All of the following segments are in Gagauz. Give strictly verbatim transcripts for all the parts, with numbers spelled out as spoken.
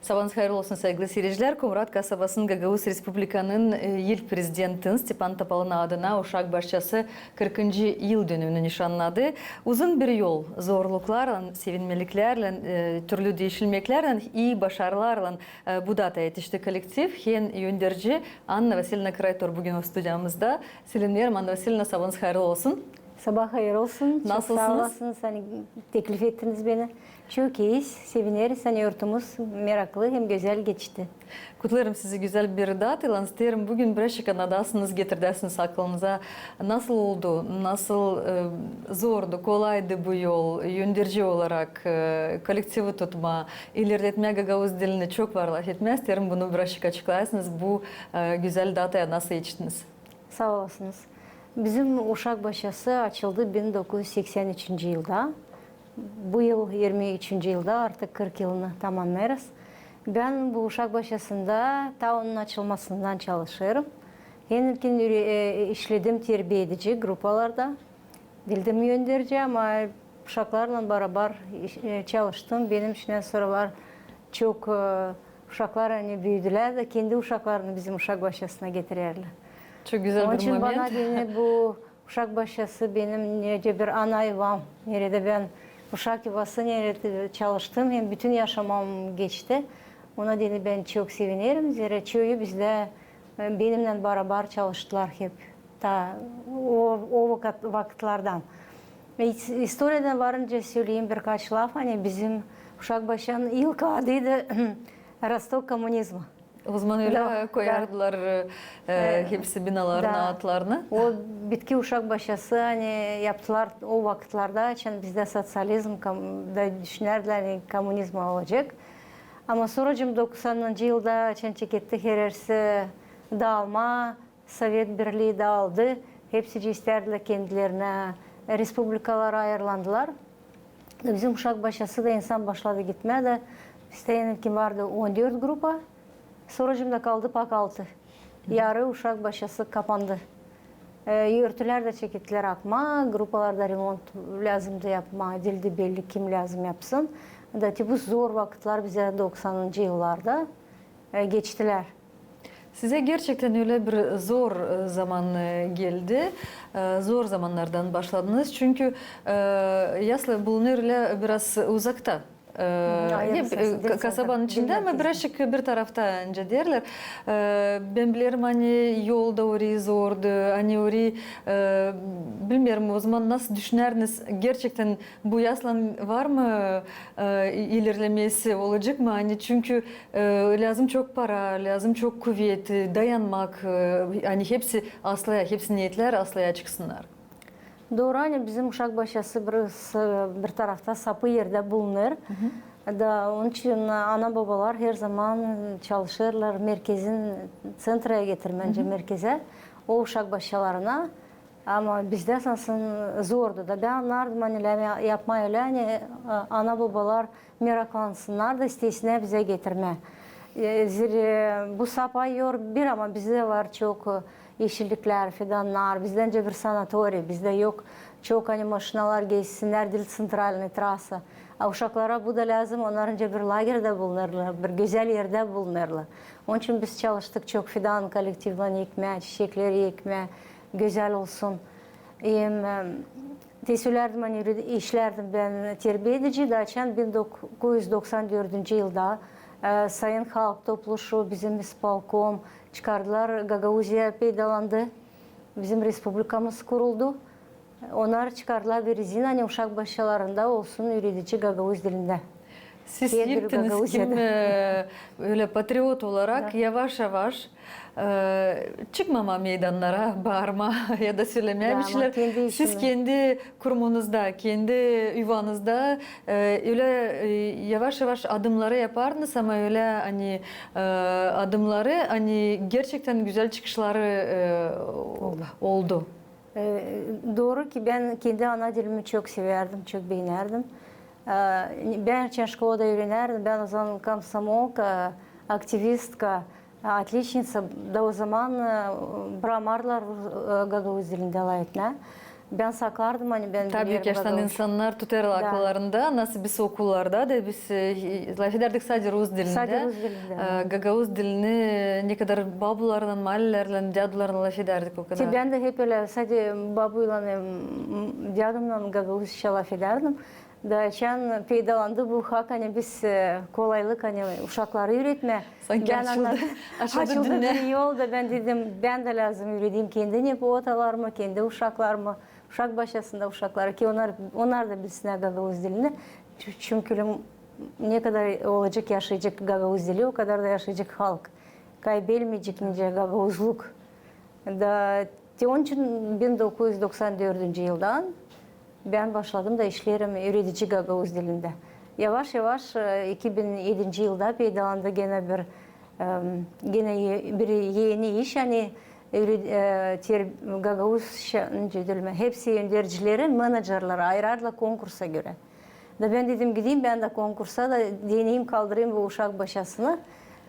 Sabaanız hayırlı olsun, saygılı siircilär. Komrat kasabasının Gagauz Respublikanın, e, ilk prezidentinin Stepan Topalın adına uşak başçası kırkıncı yıldönümünü nişannadı. Uzun bir yol, zorluklarlan, sevinmeliklärlän, e, türlü diişilmeklärlän, ii başarılarlan, e, bu dataya etişti kollektiv. Hem önderci Anna Vasilyevna Kraytor büün o studiyamızda. Selämneerim, Anna Vasilyevna, sabaanız hayırlı olsun. Sabaa hayır olsun. Nasılsınız? Çok saa olasınız, ani teklif ettiniz beni. Çok iiyiz, sevineriz, ani örtümüz meraklı hem gözäl geçti. Kutlêêrım sizi gözäl bir dataylan. İsteerim büün birazçık annatasınız, getirdäsiniz aklınıza, nasıl oldu, nasıl, e, zordu, kolaydı bu yol, önderci olarak, e, kollektivi tutmaa, ilerletmää gagauz dilini, çok var lafetmää. İsteerim bunu birazçık açıklayasınız, bu, e, gözäl dataya nasıl etiştiniz? Saa olasınız. Bizim uşak başçası açıldı bin dokuz üz seksän üçüncü yılda. Bu yıl irmi üçüncü yılda, artık kırk yılını tamannêêrız. Bän bu uşak başçasında taa onun açılmasından çalışêrım. Hem ilkin üre-, e, işledim terbiedici grupalarda. Diildim önderci, ama uşaklarlan barabar iş-, e, çalıştım. Benim için o sıralar çok, e, uşaklar, ani, büüdülär da kendi uşaklarını bizim uşak başçasına getirärlär. Çok gözäl bir moment. Onun için bana deyni bu uşak başçası benim nicä bir ana yuvam. Neredä bän uşak yuvası, neredä çalıştım, hem bütün yaşamam geçti. Ona deyni bän çok sevinerim. Zerä çoyu bizdä, e, benimnän barabar çalıştılar hep. Taa o, o vakıt-, vakıtlardan. İs-, istoriyadan varınca söleyim birkaç laf. Ani bizim uşak başçanın ilk adıydı Rostok kommunizma. O zaman ölä koyardılar, e, hepsi binaların adlarını. O bitki uşak başçası, ani, yaptılar o vakıtlarda, açan bizdä soţializm kom-, da düşünärdilär, ani, kommunizm olacek. Ama sora doksanıncı yılda, açan çeketti herersi daalmaa, Sovet Birlii daaldı, hepsicii istärdilär kendilerinä, respublikalara ayırlandılar. Bizim uşak başçası da insan başladı gitmää da, bizdä ilkin vardı on dört grupa, sora da kaldı pak altı. Yarı uşak başçası kapandı. E, örtülär dä çekettilär akmaa, grupalarda remont lääzımdı yapmaa, diildi belli kim lääzım yapsın. Da te bu zor vakıtlar bizä doksanıncı yıllarda, e, geçtilär. Sizä gerçektän ölä bir zor, e, zaman, e, geldi. E, zor zamannardan başladınız. Çünkü, e, Yaslı bulunêr ölä biraz uzakta. E, kasabanın içindä, ama birazçık bir tarafta, nicä deerlär. E, bän bilerim, ani yol da orayı zordu, ani orayı, e, bilmeerim, o zaman nasıl düşünärdiniz, gerçektän bu Yaslan var mı, e, ilerlemesi olacek mı? Ani çünkü E, lääzım çok para, lääzım çok kuvet, e, dayanmak, e, ani hepsi aslaya, hepsi neetlär aslaya çıksınnar. Dooru, ani bizim uşak başçası bir, bir tarafta sapı erdä bulunêr. Da onun için ana-bobalar herzaman çalışêrlar merkezin, ţentraya getirmää, nicä merkezä o uşak başçalarını. Ama bizdä sansın zordu da. Bän annardım, ani lääzım yapmaa ölä, ani, e, ana-bobalar meraklansınnar da isteesinnär bizä getirmää. E, zerä bu sap ayör bir, ama bizdä var çok, e, eşilliklär, fidannar, bizdä nicä bir sanatoriy, bizdä yok çok, ani maşinalar geçsinnär, diil ţentralnıy trasa. A uşaklara bu da lääzım, onnar nicä bir lagerdä bulunêrlar, bir gözäl erdä bulunêrlar. Onun için biz çalıştık çok fidan kollektivlän ekmää, çiçekleri ekmää, gözäl olsun. Hem, e, te sölärdim, ani işlärdim bän terbiedici, da açan bin dokuz üz doksan dördüncü yılda, e, Sayın Halk Topluşu, bizim ispolkom çıkardılar, Gagauziya peydalandı, bizim respublikamız kuruldu. Onnar çıkardılar bir izin, ani uşak başçalarında olsun üüredici gagauz dilindä. Siz yıktınız kim, e, ölä patriot olarak yavaş-yavaş, e, çıkmamaa meydannara baarmaa ya da sölemää bir şeylär. Siz kendi kurumunuzda, kendi yuvanızda, e, ölä, e, yavaş-yavaş adımnarı yapardınız, ama ölä, ani, e, adımnarı, ani gerçektän gözäl çıkışları, e, oldu. E, dooru ki, bän kendi ana dilimi çok sevärdim, çok beenärdim. E, bän açan şkolada üürenärdim, bän o zaman komsomolka, aktivistka, otliçnitsa, da o zaman, e, bramardılar, e, gagauz dilindä lafetmää. Bän saklardım, ani bän bilirim gagauzça. Tabii ki, yaştan insannar tutêr akıllarında, nasıl biz okullarda da biz, e, lafedärdik sade rus dilindä. Sade rus dilindä. E, gagauz dilini ne kadar babularlan, malilärlän, dädularlan lafedärdik o kadar. Te bän dä hep ölä sade babuylan, e, m-, m-, dädumnan gagauzça lafedärdim. Da açan peydalandı bu hak, ani biz, e, kolaylık, ani uşakları üüretmää. Sanki bän açıldı, annadım, açıldı bir yol da bän dedim, bän dä lääzım üüredeyim kendi nepotalarımı, kendi uşaklarımı, uşak başasında uşakları, ki onnar, onnar da bilsinnär gagauz dilini. Çü-, çünkü ne kadar olacek yaşayacek gagauz dili, o kadar da yaşayacek halk. Kaybelmeyecek nicä gagauzluk. Da te onun için bin dokuz üz doksan dördüncü yıldan bän başladım da işlerim üüredici gagauz dilindä. Yavaş-yavaş, e, iki bin edinci yılda peydalandı genä bir, e, genä e-, bir eni iş, ani üüre-, e, ter-, gagauz, ş-, nicä deyim, hepsi öndercileri, menecerleri ayırardılar konkursa görä. Da bän dedim, gideyim bän dä konkursa da deneyim, kaldırayım bu uşak başasını.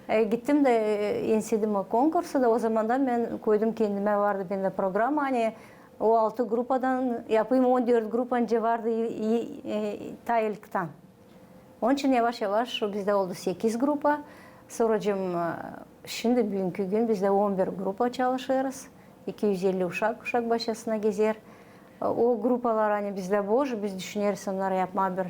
E, gittim dä, e, ensedim o konkursu da, o zamandan bän koydum kendimä, vardı bendä programa, ani o altı grupadan yapayım on dört grupa, nicä vardı i-, i-, e, taa ilktän. Onun için yavaş-yavaş bizdä oldu sekiz grupa. Sora, e, şindi, büünkü gün bizdä on bir grupa çalışêrız. İki üz elli uşak uşak başasına gezer. O grupalar, ani bizdä boş, biz düşüneriz onnarı yapmaa bir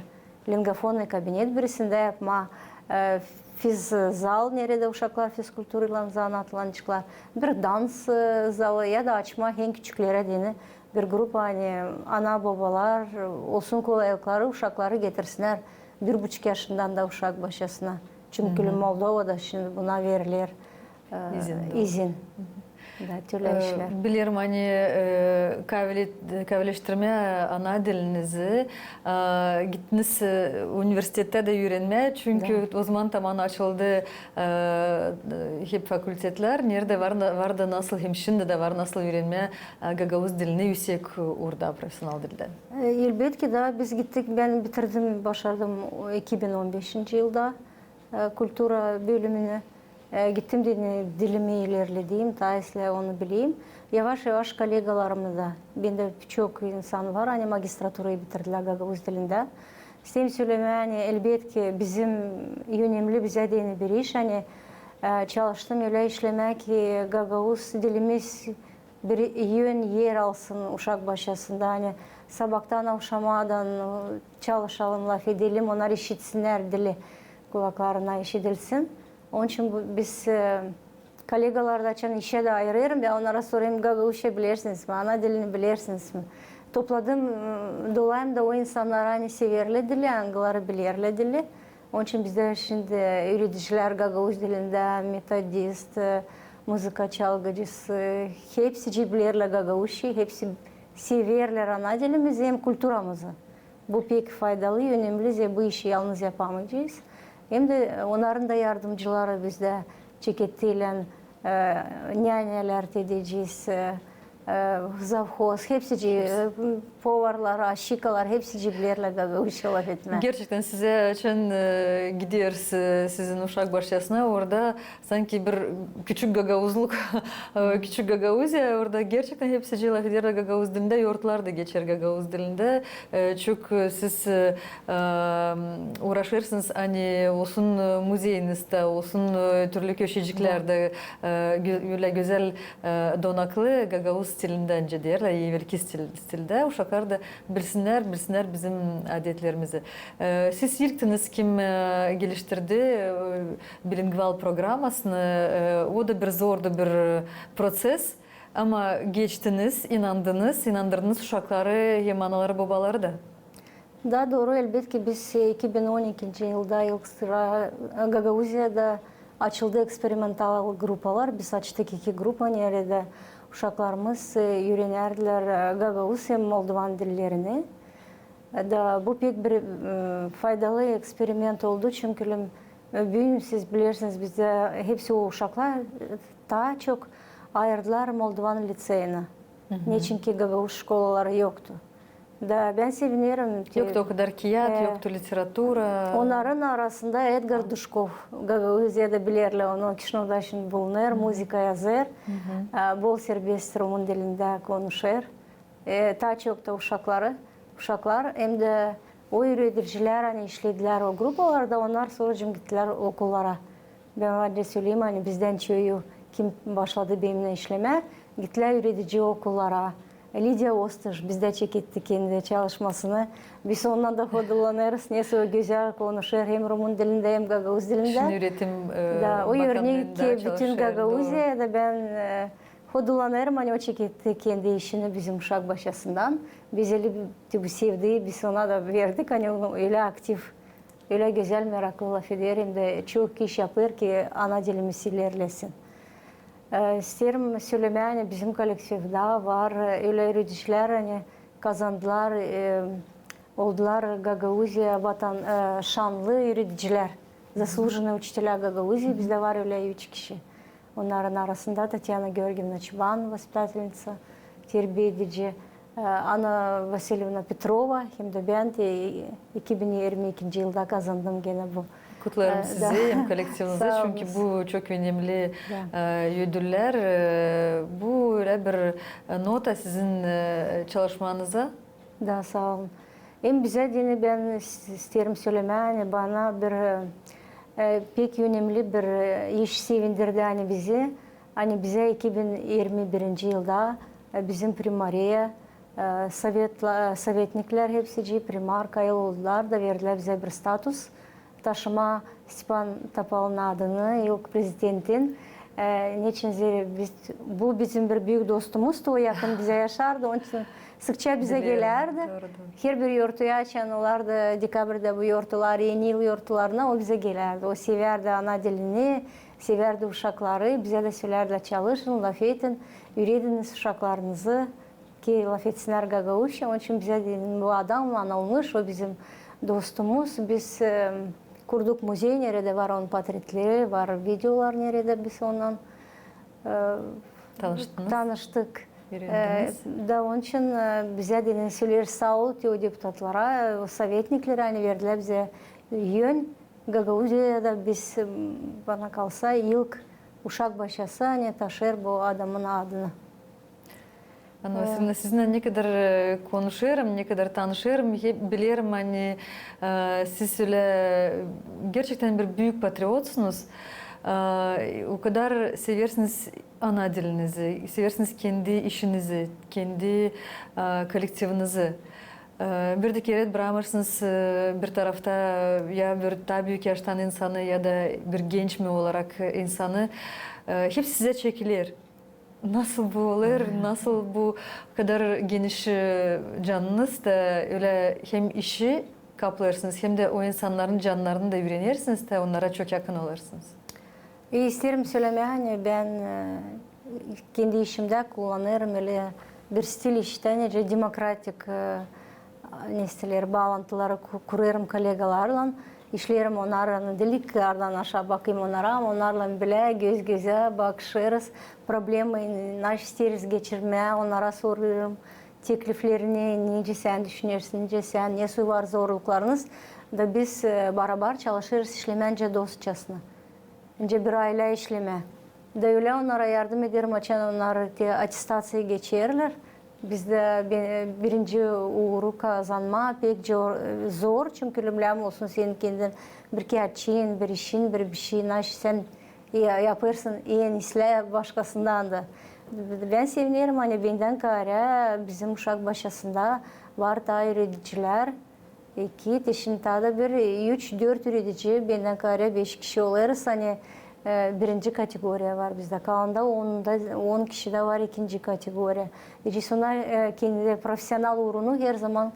lingofonnıy kabinet birisindä yapmaa, e, fiz-zal, neredä uşaklar fizkulturaylan zanaatlanaceklar, bir dans, e, zalı ya da açmaa en küçüklerä deyni bir grupa, ani ana-bobalar olsun kolaylıkları, uşakları getirsinnär bir buçuk yaşından da uşak başasına. Çünkü Moldovada şindi buna veriler, e, izin. Da, türlü işlär. E, bilerim, ani, e, kaavileştirmää ana dilinizi, e, gittiniz, e, universitettä dä üürenmää, çünkü o zaman taman açıldı, e, hep fakultetlär, neredä var, vardı nasıl, hem şindi dä var nasıl üürenmää, e, gagauz dilini üüsek uurda, profesional dildän. E, elbetki, da biz gittik, bän bitirdim, başardım o iki bin on beşinci yılda, e, kultura bölümünü. E, gittim deyni, dilimi ilerledeyim, taa islää onu bileyim. Yavaş-yavaş kollegalarımı da, bendä çok insan var, ani magistraturayı bitirdilär gagauz dilindä. İsteerim sölemää, ani elbetki bizim önemli bizä deyni bir iş, ani, e, çalıştım ölä işlemää, ki gagauz dilimiz bir ön er alsın uşak başasında, ani sabaadan avşamadan, e, çalışalım, lafedelim, onnar işitsinnär dili, kulaklarına işidilsin. Onun için bu, biz, e, kollegaları da açan işä dä ayırêrım, bän onnara sorêrım, gagauzça bilersiniz mi, ana dilini bilersiniz mi? Topladım, e, dolayım da o insannarı, ani severlär dili, angıları bilerlär dili. Onun için bizdä şindi üüredicilär gagauz dilindä, metodist, e, muzıka çalgıcısı, hepsicii bilerlär gagauzçayı, hepsi severlär ana dilimizi hem kulturamızı. Bu pek faydalı, önemli, zerä bu işi yalnız yapamayacez. Hem dä onnarın da yardımcıları bizdä, çekettiylän, e, nänelär, dedeciz, e, e, zavhoz, hepsicii, e, povarlar, aşçıkalar, hepsicii bilerlär gagauzça lafetmää. Gerçektän, sizä açan, e, gideriz, e, sizin uşak başçasına, orada sanki bir küçük gagauzluk, e, küçük Gagauziya, orada gerçektän hepsicii lafederlär gagauz dilindä, yortlar da geçer gagauz dilindä. E, çok, e, siz, e, e, uuraşêrsınız, ani olsun, e, muzeyinizda, olsun, e, türlü köşeciklerdä, e, gö-, ölä gözäl, e, donaklı gagauz stilindä, nicä deerlär, evelki stil-, stilindä, uşaklar da bilsinnär, bilsinnär bizim adetlerimizi. E, siz ilktiniz, kim, e, geliştirdi, e, bilingval programasını, e, o da bir zordu bir, e, proţes. Ama geçtiniz, inandınız, inandırdınız uşakları hem anaları, bobaları da. Da, dooru, elbetki, biz, e, iki bin on ikinci yılda ilk sıra, e, Gagauziyada açıldı eksperimental grupalar. Biz açtık iki grupa, neredä uşaklarımız, e, üürenärdilär, e, gagauz hem moldovan dillerini. Da bu pek bir, e, faydalı eksperiment oldu, çünkü, e, büün siz bilersiniz, bizdä hepsi o uşaklar, e, taa çok ayırdılar moldovan liţeyini. Neçinki gagauz şkolaları yoktu. Da bän sevinerim ki, yoktu o kadar kiyat, e, yoktu literatura. Onnarın arasında Edgar Duşkov, Gagauziyada bilerlär onu, Kişinövda şindi bulunêr, muzıka yazêr, e, bol serbest rumun dilindä konuşêr. E, taa çok da uşakları, uşaklar hem dä o üüredicilär, ani işledilär o grupalarda, onnar sora gittilär okullara. Bän var da söleyim, ani bizdän çoyu, kim başladı benimnän işlemää, gittilär üüredici okullara. Lidiya Ostış bizdä çeketti kendi çalışmasını. Biz ondan da hodullanêrız, nesoy o gözäl konuşêr hem rumun dilindä, hem gagauz dilindä. Şindi üüretim, e, bakannıında çalışêr, dooru. Da, o örnek bütün Gagauziyada. Bän, e, hodullanêrım, ani o çeketti kendi işini bizim uşak başçasından. Biz ölä bir, bu sevdii biz ona da verdik, ani o ölä aktiv, ölä gözäl, meraklı lafeder hem dä çok iş yapêr, ki ana dilimiz ilerlesin. E, isteerim sölemää, ani bizim kolektivdä var, e, ölä üüredicilär, ani kazandılar, e, oldular Gagauziya vatan-, e, şanlı üüredicilär, заслуженные учителя Гагаузии, bizdä var ölä üç kişi. Onnarın arasında Tatyana Georgievna Çıban, воспитательница, terbiyedici, e, Anna Vasilievna Petrova, hem dä bän te iki bin irmi ikinci yılda kazandım genä bu. Kutlêêrım sizi hem kolektivinizi, çünkü bu çok önemli, e, ödüller, e, bu ölä bir, e, nota sizin, e, çalışmanıza. Da, saa olun. Hem bizä deyni bän is-, isteerim sölemää, ani bana bir, e, pek önemli bir, e, iş sevindirdi, ani bizi, ani bizä iki bin irmi birinci yılda, e, bizim primariya, e, sovetla-, sovetniklär hepsicii, primar kayıl oldular da verdilär bizä bir status. Taşımaa Stepan Topalın adını, ilk prezidentin. E, neçin zerä biz, bu bizim bir büük dostumuzdu, o yakın bizä yaşardı, onun için sıkça bizä gelärdi. Herbir yortuyu açan olardı, dekabrdä bu yortular, eni yıl yortularına o bizä gelärdi. O sevärdi ana dilini, sevärdi uşakları, bizä dä sölärdi: çalışın, lafetin, üürediniz uşaklarınızı. Ki lafetsinnär gagauzça, onun için bizä deyni bu adam anılmış, o bizim dostumuz. Biz, e, kurduk muzey, neredä var onun portretleri, var videolar, neredä biz onunnan, e, tanıştık. E, da onun için, e, bizä deyni söleeriz saa ol te o deputatlara, e, o sovetniklerä, ani verdilär bizä yön. Gagauziyada biz, e, bana kalsa, ilk uşak başçası, ani taşıyêr bu adamın adını. Anna Vasilievna, sizinnän ne kadar, e, konuşêrım, ne kadar tanışêrım, hep bilerim, ani, e, siz ölä gerçektän bir büük patriotsunuz. E, o kadar seversiniz ana dilinizi, seversiniz kendi işinizi, kendi, e, kolektivinizi. E, bir dä kerä brakmêêrsınız, e, bir tarafta ya bir taa büük yaştan insanı, ya da bir genç mi olarak insanı, e, hep sizä çekiler. Nasıl bu olêr, nasıl bu kadar geniş, e, canınız da ölä hem işi kaplêêrsınız, hem dä o insannarın cannarını da üürenersiniz da onnara çok yakın olêrsınız? E, isteerim sölemää, ani bän, e, kendi işimdä kullanêrım ölä bir stil iştä, nicä demokratik, e, nesoy baalantıları ku-, kurêrım kollegalarlan. İşleerim onnarlan, diil ki ardan aşaa bakêrım onnara, ama onnarlan bilä göz-gözä bakışêrız, problemayı naşey isteeriz geçirmää, onnara sorêrım tekliflerini, nicä sän düşünersin, nicä sän, nesoy var zorluklarınız. Da biz, e, barabar çalışêrız işlemää nicä dostçasına. Nicä bir aylä işlemää. Da ölä onnara yardım ederim, açan onnar te attestaţiya geçerlär. Bizdä bi-, birinci uuru kazanmaa pek zor, zor, çünkü lääzım olsun senin kendin bir kiyatçıın, bir işin, bir bişey, naşey sän ya-, yapêrsın en islää başkasından da. Bän sevinerim, ani bendän kaarä bizim uşak başçasında var taa üüredicilär. İki, te şindi taa da bir, üç, dört üüredici, bendän kaarä beş kişi olêrız, ani, e, birinci kategoriya var bizdä. Kalanda on da, on kişi dä var ikinci kategoriya. İçin onnar, e, kendi profesional uurunu herzaman,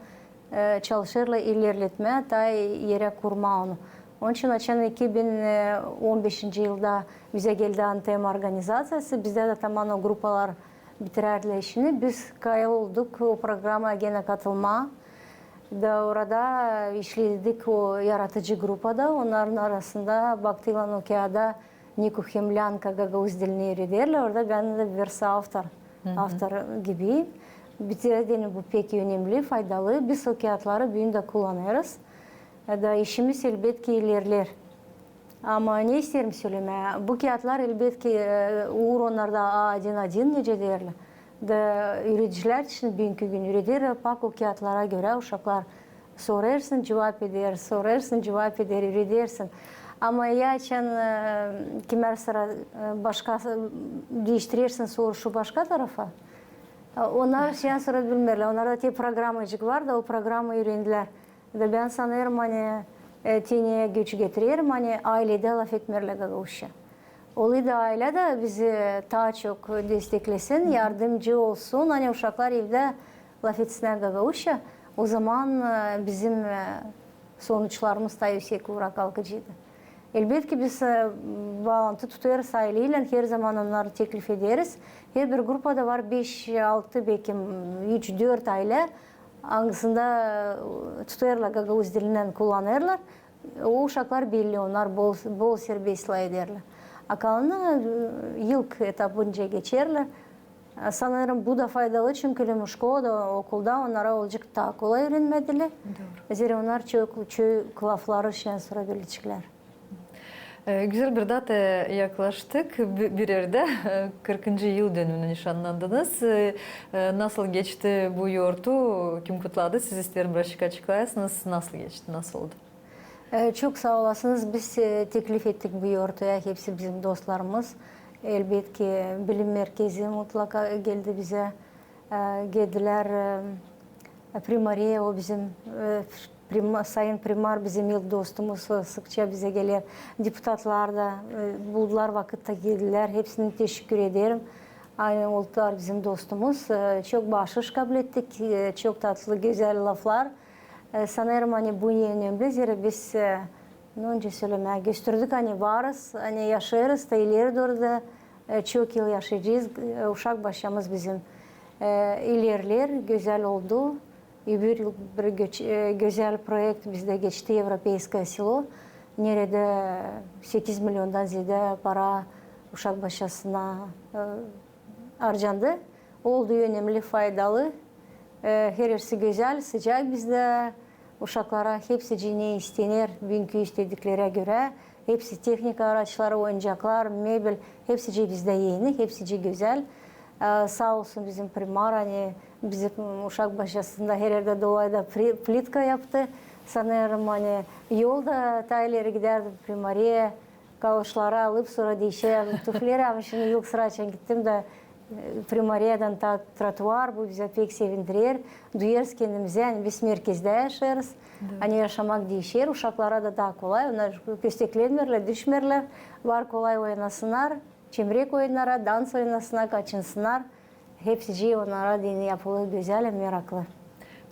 e, çalışêrlar ilerletmää, taa erä kurmaa onu. Onun için açan iki bin on beşinci yılda bizä geldi A N T M organizaţiyası, bizdä dä taman o grupalar bitirärlär işini. Biz kayıl olduk o programaya genä katılmaa. Da orada işledik o yaratıcı grupada. Onnarın arasında baktıylan o kiyada Nikuhemlänka gagauz dilini üürederlär. Orada bän dä bir avtor, avtor gibi. Bizä deyni bu pek önemli, faydalı. Biz o kiyatları büün dä kullanêrız. Da işimiz elbetki ilerleer. Ama ne isteerim sölemää, bu kiyatlar elbetki, e, uur onnarda A один один, nicä deerlär. Da üüredicilär için büünkü gün üüreder pak o kiyatlara görä uşaklar. Sorêrsın, cuvap eder, sorêrsın, cuvap eder, üüredersin. Ama ya açan, e, kimär sıra, e, başka, diiştirersin soruşu başka tarafa, e, onnar şindän sora bilmeerlär. Onnarda te programacık var da o programayı üürendilär. Da bän sanêrım, ani, e, te neyä göç getirerim, ani ayledä lafetmeerlär gagauzça. Olêr da aylä dä bizi taa çok desteklesin, yardımcı olsun, ani uşaklar evdä lafetsinnär gagauzça, ozaman, e, bizim, e, sonuçlarımız taa üüsek uura kalkaceydı. Elbetki biz, e, baalantı tutêrız ayleylän, herzaman onnarı teklif ederiz. Herbir grupada var beş, altı, bekim üç, dört aylä, angısında, e, tutêrlar gagauz dilindän kullanêrlar. O uşaklar belli, onnar bol, bol serbest lafederlär. A kalanı, e, ilk etapınca geçerlär. E, sanêrım, bu da faydalı, çünkü şkolada, okulda onnara olacek taa kolay üürenmää dili. Zerä onnar çok, çok lafları şindän sora bileceklär. E, gözäl bir dataya yaklaştık. Bi-, bir erdä, e, kırkıncı yıl dönümünü nişannandınız. E, e, nasıl geçti bu yortu? Kim kutladı sizi? İsteerim, birazcık açıklayasınız. Nasıl geçti? Nasıl oldu? E, çok saa olasınız. Biz, e, teklif ettik bu yortuya. Hepsi bizim dostlarımız. Elbetki, bilim merkezi mutlaka geldi bizä. E, geldilär, e, primariya, o bizim, e, prima-, sayın primar bizim ilk dostumuz, o sıkça bizä geler. Deputatlar da, e, buldular vakıt da geldilär. Hepsinä teşekkür ederim. Ani oldular bizim dostumuz. E, çok baaşış kablettik, e, çok tatlı, gözäl laflar. E, sanêrım, ani bu önemli, zerä biz, e, ne öncä sölemää, gösterdik, ani varız, ani yaşêêrız da ileri dooru da, e, çok yıl yaşayacez. E, uşak başçamız bizim, e, ilerleer, gözäl oldu. Öbür yıl bir göç-, e, gözäl proekt bizdä geçti, Evropeyskoye selo, neredä sekiz milyondan zeedä para uşak başçasına, e, harcandı. Oldu önemli, faydalı. E, heresi gözäl, sıcak bizdä. Uşaklara hepsicii ne istener, büünkü istediklerä görä. Hepsi tehnika araçları, oyuncaklar, mebel, hepsicii bizdä eni, hepsicii gözäl. E, saa olsun bizim primar, ani bizim uşak başçasında her erdä dolayda pri-, plitka yaptı. Sanêrım, ani yol da taa ileri gidärdi, primariya kaluşları alıp, sora diişer tufleri, ama şindi ilk sıra açan gittim da, e, primariyadan ta-, trotuar, bu bizä pek sevindirer. Duyêrız kendimizä, ani biz merkezdä yaşêêrız. Ani yaşamak diişer, uşaklara da taa kolay, onnar kösteklenmeerlär, düşmeerlär, var kolay oynasınnar, çemrek oyunnara, dans oynasınnar, kaçınsınnar. Hepsicii onnara deyni yapılı gözäl hem meraklı.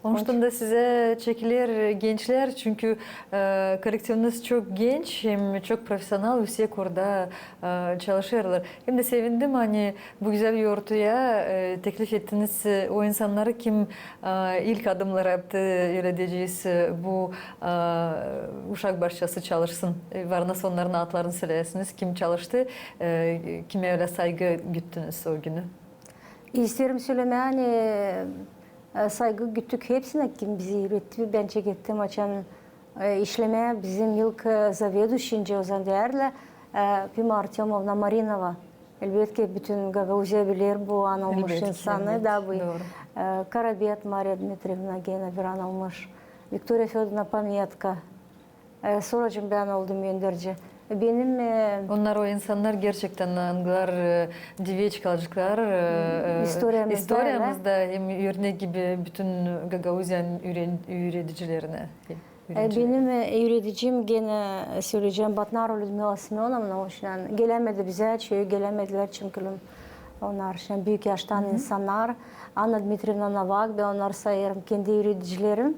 Onuştan da sizä çekiler gençlär, çünkü, e, kollektiviniz çok genç, hem çok profesional, üüsek uurda, e, çalışêrlar. Hem dä sevindim, ani bu gözäl yortuya, e, teklif ettiniz, e, o insannarı, kim, e, ilk adımnarı attı, ölä deyecez, e, bu, e, uşak başçası çalışsın. E, varınsa onnarın adlarını söläyäsiniz, kim çalıştı, e, kimä ölä saygı güttünüz o günü. İsteerim sölemää, ani, e, saygı güttük hepsinä, kim bizi üüretti. Bän çekettim, açan, e, işlemää bizim ilk, e, zaveduşiyim, ozan deerlär, e, Pima Artyomovna Marinova. Elbetki, bütün Gagauziya biler bu anılmış insanı. Elbetki, da, bu, e, Karabet Mariya Dmitrievna, genä bir anılmış. Viktoriya Födorovna Pametka. E, soracım bän oldum önderci. Benim, e, onnar o insannar gerçekten, angılar, e, diveç kalaceklar, e, e, istoriyamızda, istoriyamızda hem örnek gibi bütün Gagauziyanın üüre-, üüredicilerinä. E, benim, e, üüredicim, genä söleyecäm, Batnarova Lüdmila Semönovna, o şindän gelämedi bizä, çoyu gelämedilär, çünkü onnar şindän büük yaştan insannar. Anna Dmitrievna Novak, bän onnarı sayêrım kendi üüredicilerim.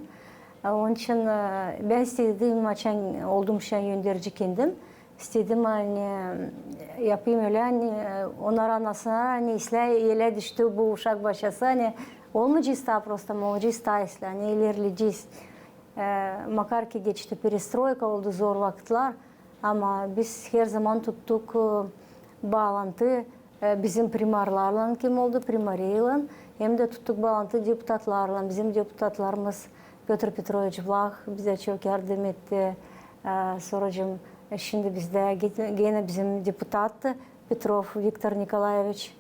E, onun için, e, bän istedim, açan oldum şindän önderci kendim. İstedim, ani, e, yapayım ölä, ani, e, onnar annasınnar, ani islää elä düştü bu uşak başçası, ani olmayacez taa prosta, ama olacez taa islää, ani ilerleyecez. E, makar ki geçti perestroyka, oldu zor vakıtlar, ama biz herzaman tuttuk, e, baalantı, e, bizim primarlarlan, kim oldu, primariyaylan, hem dä tuttuk baalantı deputatlarlan. Bizim deputatlarımız Pötr Petroviç Vlah bizä çok yardım etti. E, soracım, e, şindi bizdä ge-, genä bizim deputat Petrov Viktor Nikolaeviç.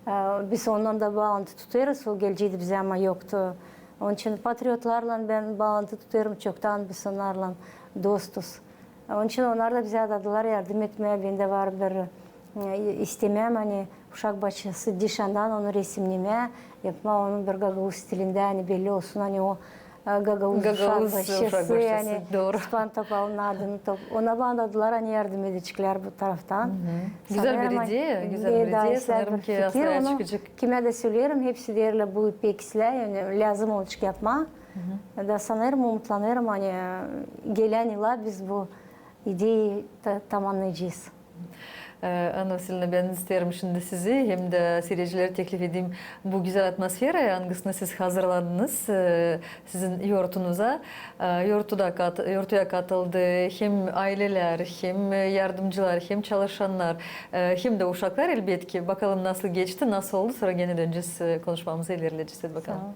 E, biz onunnan da baalantı tutêrız, o geleceydi bizä, ama yoktu. Onun için patriotlarlan bän baalantı tutêrım, çoktan biz onnarlan dostuz. Onun için onnar da bizä dadalar yardım etmää. Bendä var bir, e, istemää, ani uşak başçası dışandan onu resimnemää, yapmaa onu bir gagauz stilindä, ani belli olsun, ani o, e, gagauz uşak başçası, ani Stefan Topalın adını top-, ona bana dadalar, ani yardım edeceklär bu taraftan. Gözäl bir ideya, gözäl bir ideya. Sanêrım ki, fikir, asla onu çıkacek. Kimä dä söleerim, hepsi deerlär, bu pek islää, yani, lääzım olacek yapmaa. Da sanêrım, umutlanêrım, ani, e, gelän yıla biz bu ideyayı ta-, tamamnayacez. E, Anna Vasilevna, bän isteerim şindi sizi hem dä siiredicileri teklif edeyim bu gözäl atmosferaya, angısını siz hazırladınız, e, sizin yortunuza. E, yortuda kat-, yortuya katıldı hem aylelär, hem yardımcılar, hem çalışannar, e, hem dä uşaklar, elbetki. Bakalım, nasıl geçti, nasıl oldu, sora genä dönecez, e, konuşmamızı ilerledecez. Hadi bakalım. Sağ ol.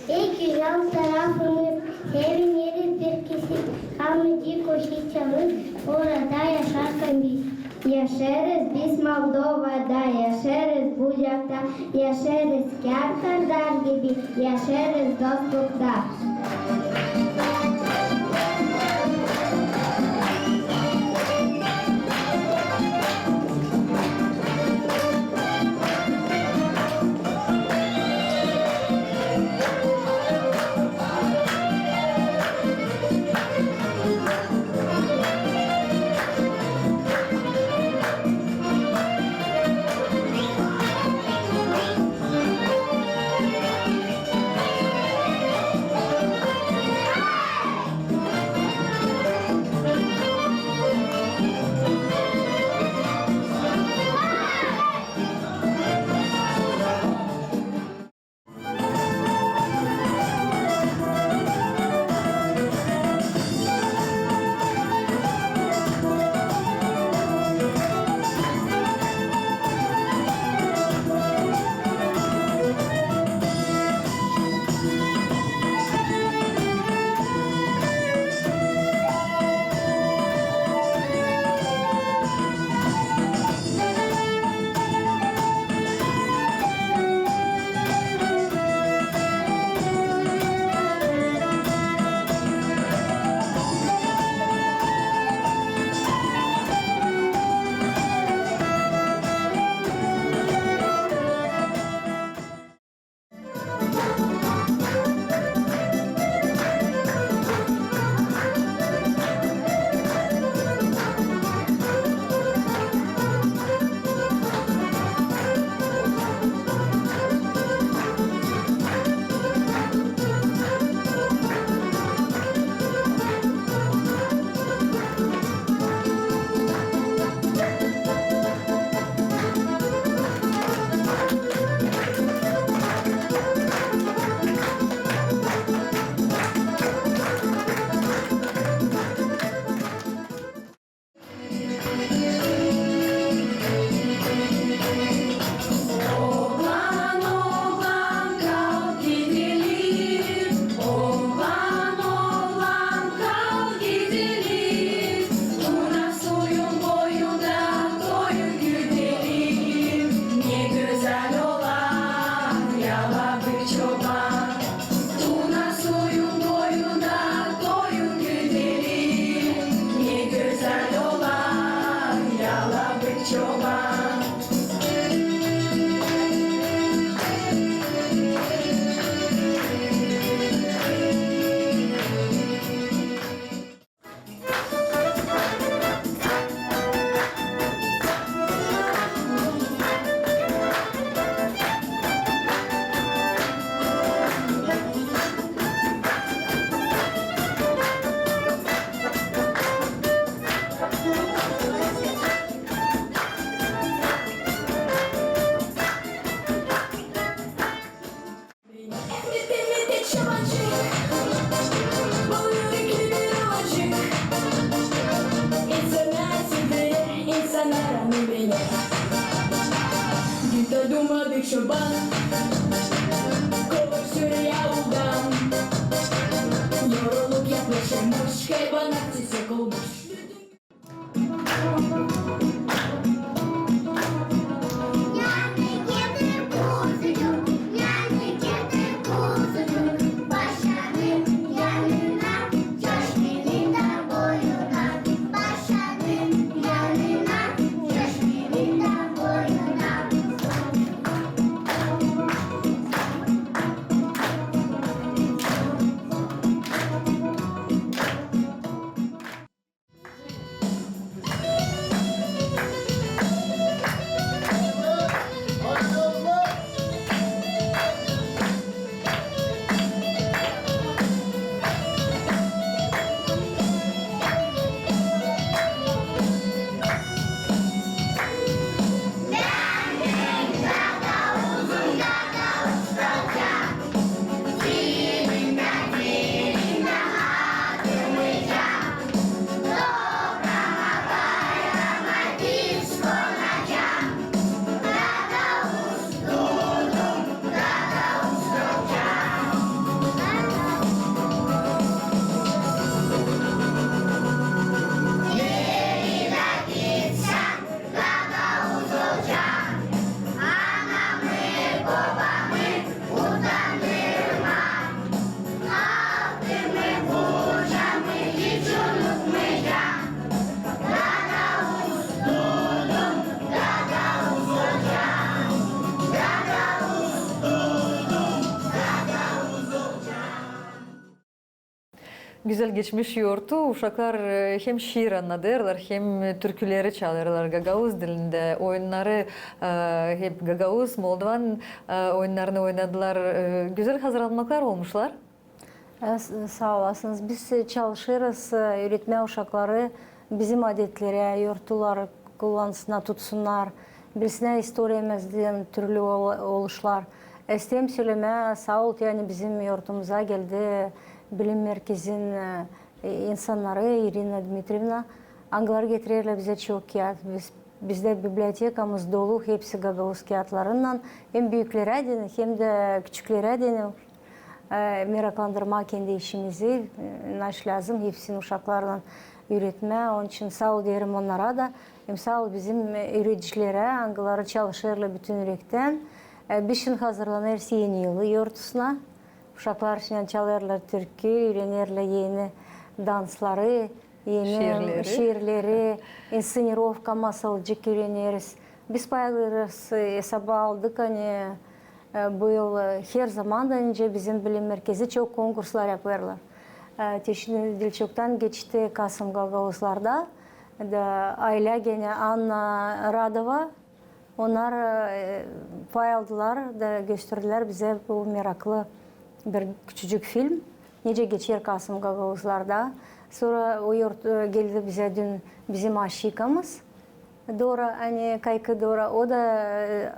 Pek gözäl tarafımız, sevineriz bir kişi, kalmayacek o hiç yalnız, orada yaşarkan biz. Yaşêêrız biz Moldovada, yaşêêrız Bucakta, yaşêêrız kärkardar gibi, yaşêêrız dostlukta. Umadık çoban, kovar sürü yavuldan. Yoruluk yaklaşırmış, hayvanat sesi olmuş. Gözäl geçmiş yortu. Uşaklar, e, hem şiir annadêrlar, hem türküleri çalêrlar gagauz dilindä. Oyunnarı, e, hep gagauz, moldovan, e, oyunnarını oynadılar. E, gözäl hazırlanmaklar olmuşlar. E, s-, saa olasınız. Biz, e, çalışêrız, e, üüretmää uşakları bizim adetlerä, yortuları kullansınnar, tutsunnar, bilsinnär istoriyamızdın türlü ol-, oluşlar. İsteerim sölemää, saa ol, ani bizim yortumuza geldi bilim merkezin, e, insannarı, İrina Dmitrievna, angıları getirerlär bizä çok kiyat. Biz, bizdä bibliotekamız dolu, hepsi gagauz kiyatlarınnan, hem büüklerä deyni, hem dä küçüklerä deyni. E, meraklandırmaa kendi işimizi, e, nasıl lääzım hepsini uşaklarlan üüretmää. Onun için saa ol deerim onnara da, hem saa ol bizim, e, üüredicilerä, angıları çalışêrlar bütün ürektän. E, biz şindi hazırlanêrız Eni yıl yortusuna. Uşaklar şindi çalêrlar türkü, üürenerlär eni dansları, eni şiirleri, insenirovka, masalcık üüreneriz. Biz pay alêrız, e, esaba aldık, ani, e, bu yıl, e, herzamandan nicä bizim bilim merkezi çok konkurslar yapêrlar. E, te şindi diil çoktan geçti Kasım gagauzlarda da, aylä genä Anna Radova, onnar, e, pay aldılar da gösterdilär bizä bu meraklı bir küçücük film, nicä geçer Kasım gagauzlarda. Sora o yort-, e, geldi bizä dün bizim aşçikamız. Dora, ani Kaykı Dora, o da, e, e,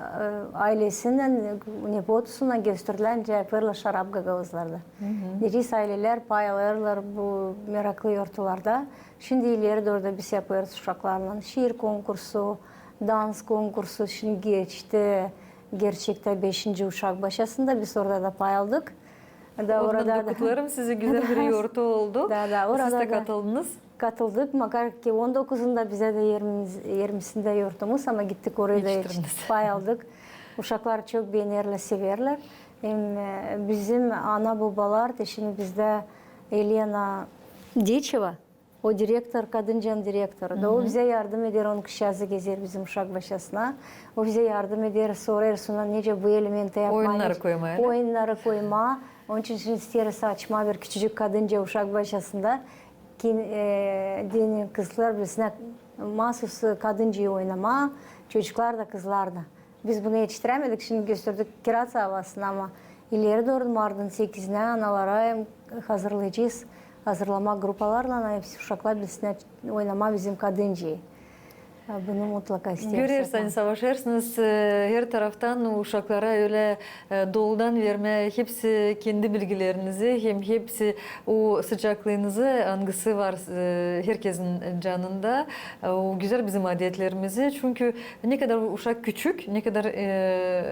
aylesinnän, nepotusunnan gösterdilär, nicä yapêrlar şarap gagauzlarda. Nicä aylelär pay alêrlar bu meraklı yortularda. Şindi ileri dooru da biz yapêrız uşaklarlan şiir konkursu, dans konkursu. Şindi geçti gerçektä beşinci uşak başasında, biz orada da pay aldık. Da orada da kutlêêrım sizi, gözäl bir yortu oldu. Da, da, orada da katıldınız. Katıldık, makar ki on dokuzunda bizä dä ermisindä yortumuz, ama gittik oraya da pay aldık. Uşaklar çok beenerlär, severlär. Hem, e, bizim ana-bobalar, te şindi bizdä Elena Deçeva, o direktor, kadıncan direktor. Da o bizä yardım eder, onun kızçaazı gezer bizim uşak başasına. O bizä yardım eder, sorar, sorar nicä bu elementä yapmaa, oyunnarı koymaa. Onun için şindi isteeriz açmaa bir küçücük kadınca uşak başasında. Ki, e, deyni kızlar bilsinnär maasuz kadınca oynamaa, çocuklar da, kızlar da. Biz bunu etiştirämedik, şindi gösterdik Kiraz avasını, ama ileri dooru, martın sekizinä, analara hem hazırlayacez, hazırlamaa grupalarlan, ani uşaklar bilsinnär oynamaa bizim kadıncayı. Bunu mutlaka isteerim. Görersiniz, savaşêrsınız, e, her taraftan uşaklara ölä, e, doludan vermää hepsi kendi bilgilerinizi, hem hepsi o sıcaklığınızı, angısı var, e, herkezin canında, e, o gözäl bizim adetlerimizi. Çünkü ne kadar uşak küçük, ne kadar, e,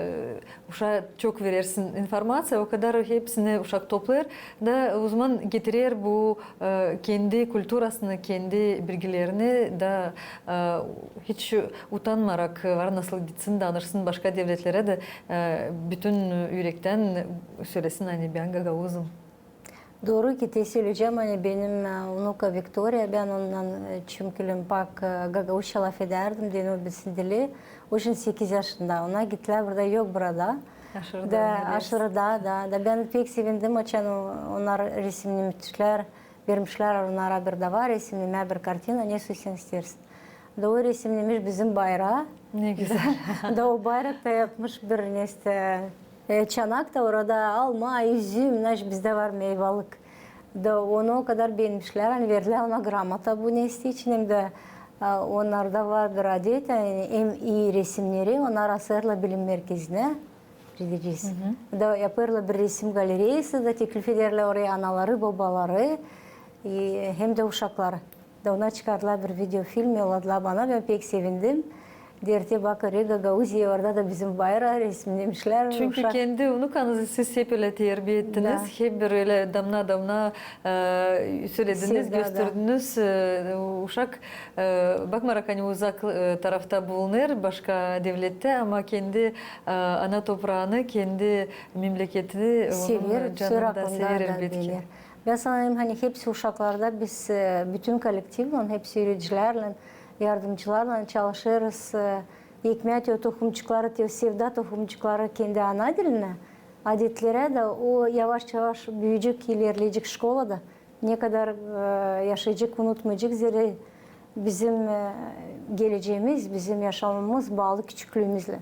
uşaa çok verersin informaţiya, o kadar hepsini uşak toplêêr da o zaman getirer bu, e, kendi kulturasını, kendi bilgilerini da, e, hiç utanmarak var nasıl gitsin, danışsın başka devletlerä dä, e, bütün ürektän sölesin, ani bän gagauzum. Dooru ki, te söleyecäm, ani benim, e, unuka Viktoriya, bän onunnan, e, çümkülüm pak, e, gagauzça lafedärdim, deyni o bilsin dili. O şindi sekiz yaşında. Ona gittilär burada, yok burada. Aşırı da, da, aşırı da, da. Da bän pek sevindim, açan o-, onnar resimnemişlär, vermişlär onnara bir dava, resimnemää bir kartina, ne sän isteersin. Da o resimnemiş bizim bayraa. Ne gözäl. Da o bayrakta yapmış bir nestä, e, çanak da orada alma, üzüm, naş bizdä var meyvalık. Da onu o kadar beenmişlär, ani verdilär ona gramota bu nestä için, hem dä, e, onnarda var bir adet, ani en ii resimneri onnar asêrlar bilim merkezinä, gidecez. Da yapêrlar bir resim galereyası, da teklif ederlär oraya anaları, bobaları, e, hem dä uşakları. Da ona çıkardılar bir videofilm, yolladılar bana, bän pek sevindim. Deer, te bak, oraya Gagauziya, orada da bizim bayraa resimnemişlär. Çünkü uşak, kendi unukanızı siz hep ölä terbiya ettiniz, da, hep bir ölä damna-damna, e, sölediniz, sevda, da, gösterdiniz. E, uşak, e, bakmarak, ani uzak, e, tarafta bulunêr, başka devlettä, ama kendi, e, ana topraanı, kendi memleketini sever, onun canından sever, elbetki. Bän sanêrım, ani hepsi uşaklarda biz, e, bütün kollektivlän, hepsi üüredicilärlän, yardımcılarlan çalışêrız, e, ekmää te o tohumcukları, te o sevda tohumcukları kendi ana dilinä, adetlerä da, o yavaş-yavaş büüyecek, ilerleyecek şkolada. Ne kadar, e, yaşayacek, unutmayacek, zerä bizim, e, gelecemiz, bizim yaşamamız baalı küçüklüümüzlän.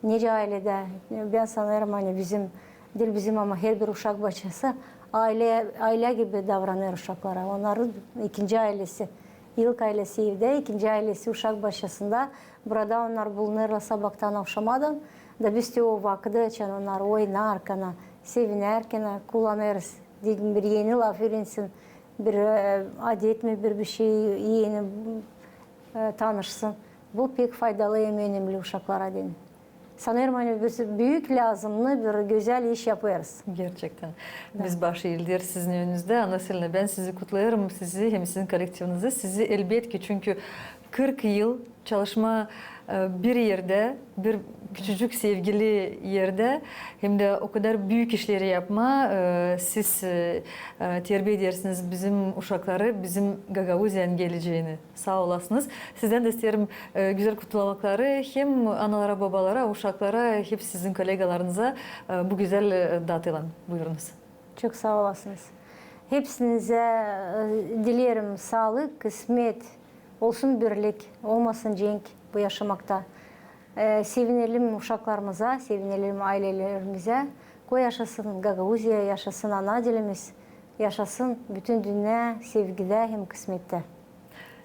Nicä ayledä, bän sanêrım, ani bizim, diil bizim, ama herbir uşak başçası aylä, aylä gibi davranêr uşaklara. Onnarın ikinci aylesi. İlk aylesi evdä, ikinci aylesi uşak başçasında. Burada onnar bulunêrlar sabaadan avşamadan. Da biz te o vakıdı, açan onnar oynarkan, sevinärkan kullanêrız. Dedim, bir eni laf üürensin, bir, e, adet mi, bir, bir şey eni, e, tanışsın. Bu pek faydalı hem önemli uşaklara deyni. Sanêrım, ani biz büük lääzımnı bir gözäl iş yapêrız. Gerçektän. Da. Biz baş eeler sizin önünüzdä. Anna Vasilevna, bän sizi kutlêêrım, sizi hem sizin kollektivinizi, sizi elbetki, çünkü kırk yıl çalışma, e, bir erdä, bir küçücük sevgili erdä, hem dä o kadar büük işleri yapma, e, siz, e, e, terbiya edersiniz bizim uşakları, bizim Gagauziyanın geleceeni. Saa olasınız. Sizdän dä isteerim, e, gözäl kutlamakları hem analara, bobalara, uşaklara, hep sizin kollegalarınıza, e, bu gözäl, e, datıylan. Buyurunuz. Çok saa olasınız. Hepsinizä, e, dileerim saalık, kısmet, olsun birlik, olmasın cenk bu yaşamakta. E, sevinelim uşaklarımıza, sevinelim aylelerimizä. Ko yaşasın Gagauziya, yaşasın ana dilimiz, yaşasın bütün dünnä sevgidä hem kısmettä.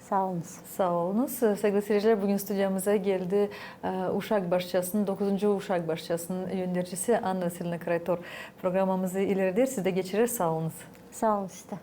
Saa olunuz. Saa olunuz. Saygılı seyircilär, büün studiyamıza geldi, e, uşak başçasının, dokuzuncu uşak başçasının öndercisi Anna Vasilevna Kraytor. Programamızı ilerleder, siz dä geçirer. Saa olunuz. Saa olunuz siz dä.